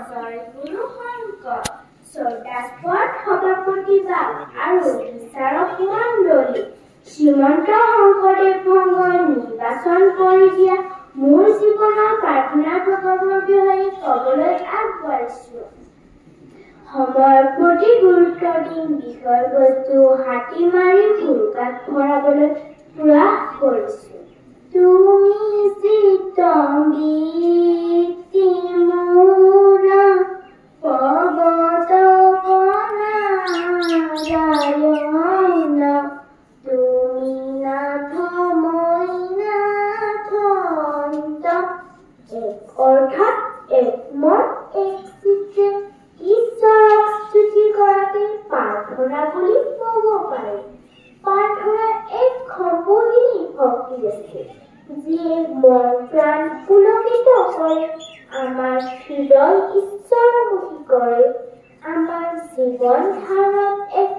জয় গুৰু শংকৰ। শ্ৰদ্ধাস্পদ সভাপতি বাপ আৰু বিচাৰক মণ্ডলী, শ্ৰীমন্ত শংকৰদেৱ সংঘই নিৰ্বাচন কৰি দিয়া মোৰ জীৱনৰ প্ৰাৰ্থনা প্ৰভাৱৰ বিষয়ে ক'বলৈ আগবাঢ়িছো। সময়ৰ প্ৰতি গুৰুত্ব দি বিষয়বস্তু হাতী মাৰি ভুৰুকাত ভৰাবলৈ প্ৰয়াস কৰিছো। তুমি চিত্ত বৃত্তি মোৰ পৱত নাৰায়ণ, তুমি নাথ মই নাথ অন্ত। এক অৰ্থাৎ এক মন এক চিত্তে ঈশ্বৰক স্তুতি কৰাকে প্ৰাৰ্থনা বুলি ক'ব পাৰি। প্ৰাৰ্থনাৰ এক সম্মোহিনী শক্তি আছে, যিয়ে মন প্ৰাণ পুলকিত কৰে, আমাৰ হৃদয় ঈশ্বৰমুখী কৰে, আমাৰ জীৱন ধাৰাত এক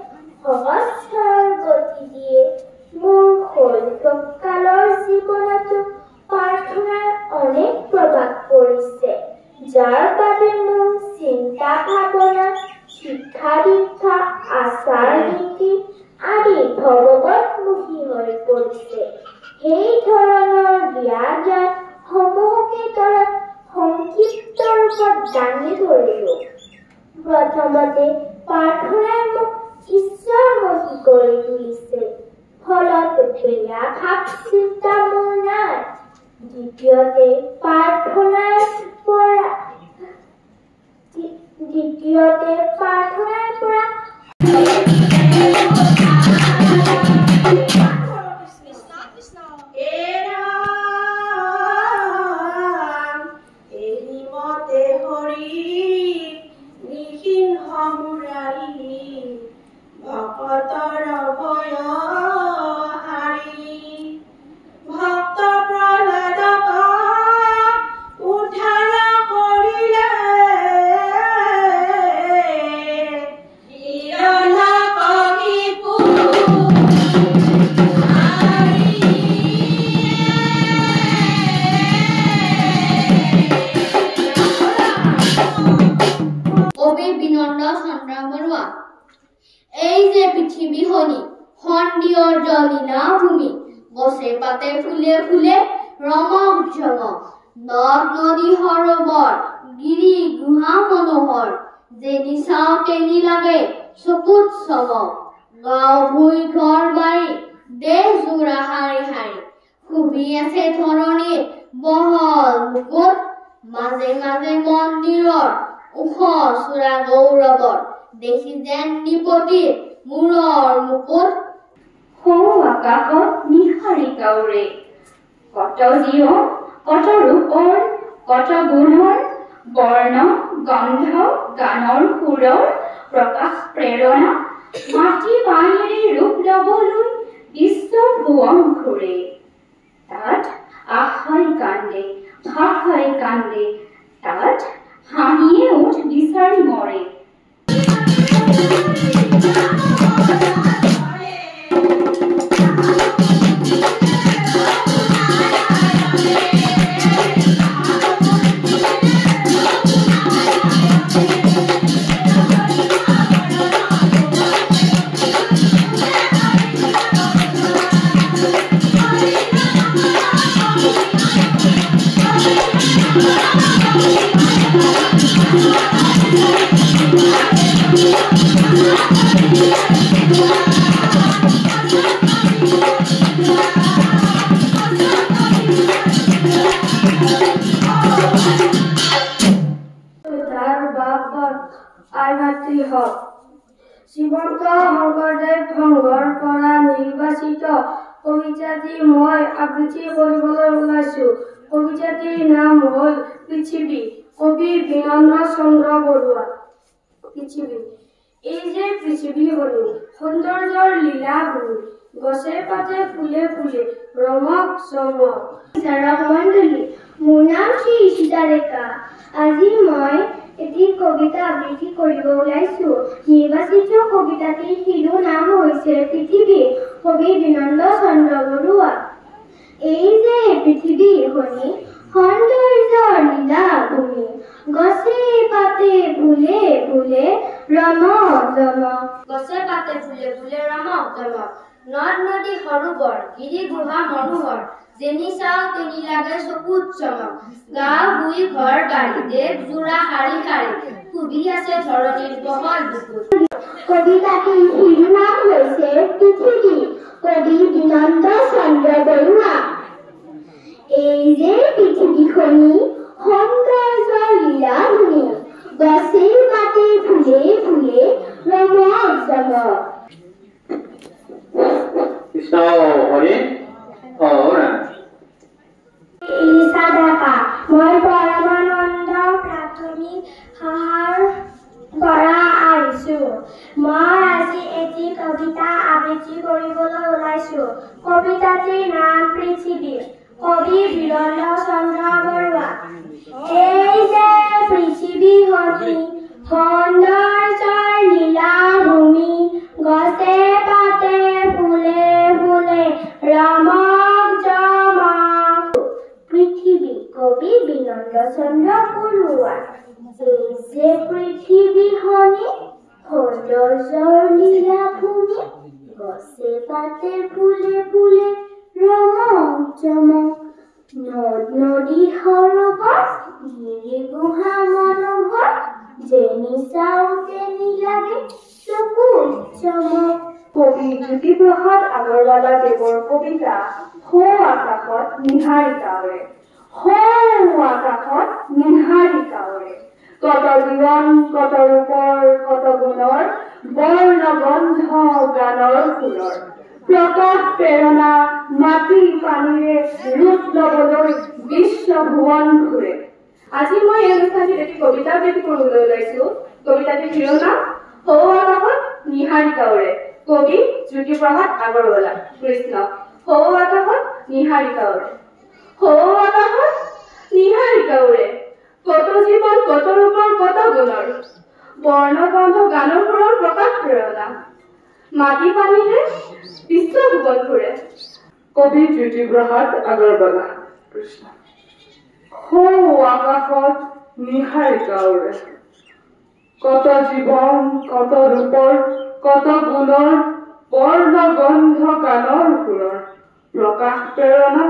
সহজ সৰল গতি দিয়ে। মোৰ শৈশৱকালৰ জীৱনতো প্ৰাৰ্থনাৰ অনেক প্ৰভাৱ পৰিছে, যাৰ বাবে মোৰ চিন্তা ভাৱনা, শিক্ষা দীক্ষা, আচাৰ নীতি আদি ভগৱতমুখী হৈ পৰিছে। সেই ধৰণৰ দিয়া জ্ঞান সমূহকে তলত সংক্ষিপ্ত ৰূপত দাঙি ধৰিলো। প্ৰথমতে প্ৰাৰ্থনাই মোক ঈশ্বৰমুখী কৰি তুলিছে, ফলত বেয়া ভাৱ চিন্তা মোৰ নাই। দ্বিতীয়তে প্ৰাৰ্থনাৰ পৰা ভকতৰ ভয় হাৰি ভক্ত প্ৰহ্লাদক উদ্ধাৰ কৰিলে, হিৰণ্যকশিপু কবি বিনন্দ চন্দ্ৰ বৰুৱা। এই যে পৃথিৱীখনি সন্দিয়ৰ লীলা ভূমি, গছে পাতে ফুলে ফুলে ৰমক ঝমক, নদ নদী সৰোবৰ গিৰি গুহা মনোহৰ, যেনি চাওঁ তেনি লাগে চকুত চমক, গাঁও ভূঁই ঘৰ বাৰী দেশ জোৰা শাৰী শাৰী শুভি আছে ধৰণীৰ বহল মুকুট, মাজে মাজে মন্দিৰৰ ওখ চূড়া গৌৰৱৰ, দেখি যেন নৃপতিৰ মূৰৰ মুকুট। সৌ আকাশত নিহাৰিকা উৰে, কত জীৱ কত ৰূপৰ কত গুণৰ বৰ্ণ গন্ধ গানৰ সুৰৰ প্ৰকাশ প্ৰেৰণা, মাটি পানীৰে ৰূপ লবলৈ বিশ্ব ভুৱন ঘূৰে। তাত আশাই কান্দে ভাষাই কান্দে, তাত হাঁহিয়ে উঠ বিচাৰি মৰে। শ্ৰীমন্ত শংকৰদেৱ সংঘৰ পৰা নিৰ্বাচিত কবিতাটি মই আবৃত্তি কৰিবলৈ ওলাইছো। কবিতাটিৰ নাম হ'ল পৃথিৱী। কবি বিনন্দ চন্দ্ৰ বৰুৱা। পৃথিৱী। এই যে পৃথিৱীখনি সৌন্দৰ্যৰ লীলা ভূমি, গছে পাতে ফুলে ফুলে ৰমক চমক। বিচাৰক মণ্ডলী, মোৰ নাম শ্ৰী ঈশিতা ডেকা। আজি মই এটি কবিতা আবৃত্তি কৰিব ওলাইছো। নিৰ্বাচিত কবিতাটিৰ শিৰোনাম হৈছে পৃথিৱী, কবি বিনন্দ চন্দ্ৰ বৰুৱা। এই যে পৃথিৱীখনি সৌন্দৰ্যৰ লীলা ভূমি, গছে পাতে ফুলে ফুলে ৰমক জমক। গছে পাতে ফুলে ফুলে ৰমক জমক। নদ নদী সৰোবৰ গিৰি গুহা মনোহৰ, যেনি চাওঁ তেনি লাগে চকুত চমক। গাঁও ভূঁই ঘৰ বাৰী দেশ জোৰা শাৰী শাৰী, শোভি আছে ধৰণীৰ বহল বুকুত। কবিতাটিৰ শিৰোনাম হৈছে পৃথিৱী, কবি বিনন্দ চন্দ্ৰ বৰুৱা। এই যে পৃথিৱীখনি সৌন্দৰ্যৰ লীলাভূমি, গছে পাতে ফুলে ফুলে ৰমক জমক। কৃষ্ণ হৰি হৰা। ইলিচা ডেকা। মই পৰমানন্দ প্ৰাথমিক শাখাৰ পৰা আহিছো। মই আজি এটি কবিতা আবৃত্তি কৰিবলৈ ওলাইছো। কবিতাটিৰ নাম পৃথিৱী, কবি বীৰেন্দ্ৰ চন্দ্ৰ বৰুৱা। এই যে পৃথিৱীখনি সৌন্দৰ্যৰ লীলাভূমি, গছে পাতে ফুলে ফুলে ৰমক জমক। পৃথিৱী, কবি বিনন্দ চন্দ্ৰ বৰুৱা। এই যে পৃথিৱীখনি সৌন্দৰ্যৰ লীলাভূমি, গছে পাতে ফুলে ফুলে ৰমক জমক। নদ নদী সৰোবৰ গিৰি গুহা মনোহৰ, যেনি চাওঁ তেনি লাগে চকুত চমক। কবি জ্যোতিপ্ৰসাদ আগৰৱালা দেৱৰ কবিতা সৌ আকাশত নিহাৰিকা উৰে। সৌ আকাশত নিহাৰিকা উৰে, কত জীৱন কত ৰূপৰ কত গুণৰ, বৰ্ণ গন্ধ গানৰ সুৰৰ প্ৰকাশ প্ৰেৰণা, মাটি পানীৰে ৰূপ লবলৈ বিশ্ব ভুৱন ঘূৰে। আজি মই এই অনুষ্ঠানটিত এটি কবিতা আবৃত্তি কৰিবলৈ ওলাইছো। কবিতাটিৰ শিৰোনাম সৌ আকাশত নিহাৰিকা উৰে, কবি জ্যোতিপ্ৰসাদ আগৰৱালা। কৃষ্ণ। সৌ আকাশত নিহাৰিকা উৰে, সৌ আকাশত নিহাৰিকা উৰে, কত জীৱন কত ৰূপৰ কত গুণৰ, বৰ্ণগন্ধ গানৰ সুৰৰ প্ৰকাশ প্ৰেৰণা, মাটি পানীৰে বিশ্ব ভুৱন ঘূৰে। কবি জ্যোতিপ্ৰসাদ আগৰৱালা। কৃষ্ণ। সৌ আকাশত নিহাৰিকা উৰে, কত জীৱন কত ৰূপৰ কত গুণৰ, বৰ্ণ গন্ধ গানৰ সুৰৰ প্ৰকাশ প্ৰেৰণা,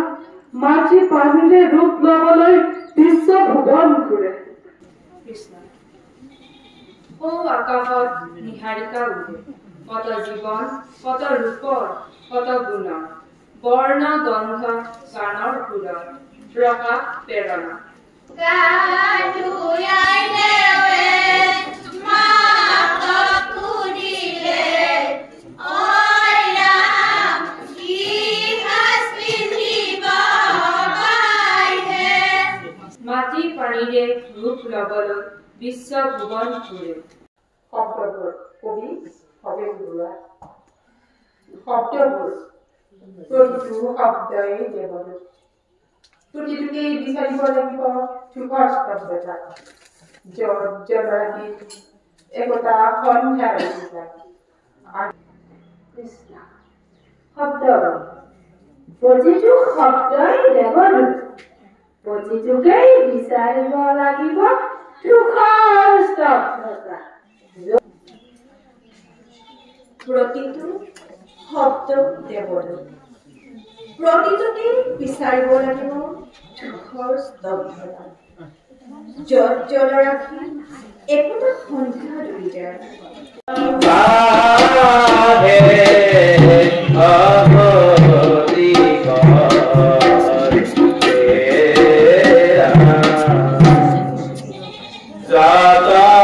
মাটি পানীৰে ৰূপ লবলৈ বিশ্ব ভুৱন ঘূৰে। কৃষ্ণ। সৌ আকাশত নিহাৰিকা উৰে, কত জীৱন কত ৰূপৰ কত গুণৰ, বৰ্ণ গন্ধ গানৰ সুৰৰ প্ৰকাশ প্ৰেৰণা। মাটি পানীৰে ৰূপ লবলৈ বিশ্ব ভুৱন ঘূৰে। শব্দবোৰ, কবি ভৱেশ বৰুৱা। শব্দবোৰ, প্ৰতিটো শব্দই দেৱদূত, প্ৰতিটোকেই বিচাৰিব লাগিব ধূসৰ স্তব্ধতা, য'ত জলৰাশিত একোটা সন্ধ্যা ৰচি যায়। কৃষ্ণ। শব্দবোৰ, প্ৰতিটো শব্দই দেৱদূত, প্ৰতিটোকেই বিচাৰিব লাগিব ধূসৰ স্তব্ধতা। প্ৰতিটো শব্দ দেৱদূত, প্ৰতিটোকেই বিচাৰিব লাগিব ধূসৰ স্তব্ধতা, য'ত জলৰাশি একোটা সন্ধ্যা ডুবি যায়। যা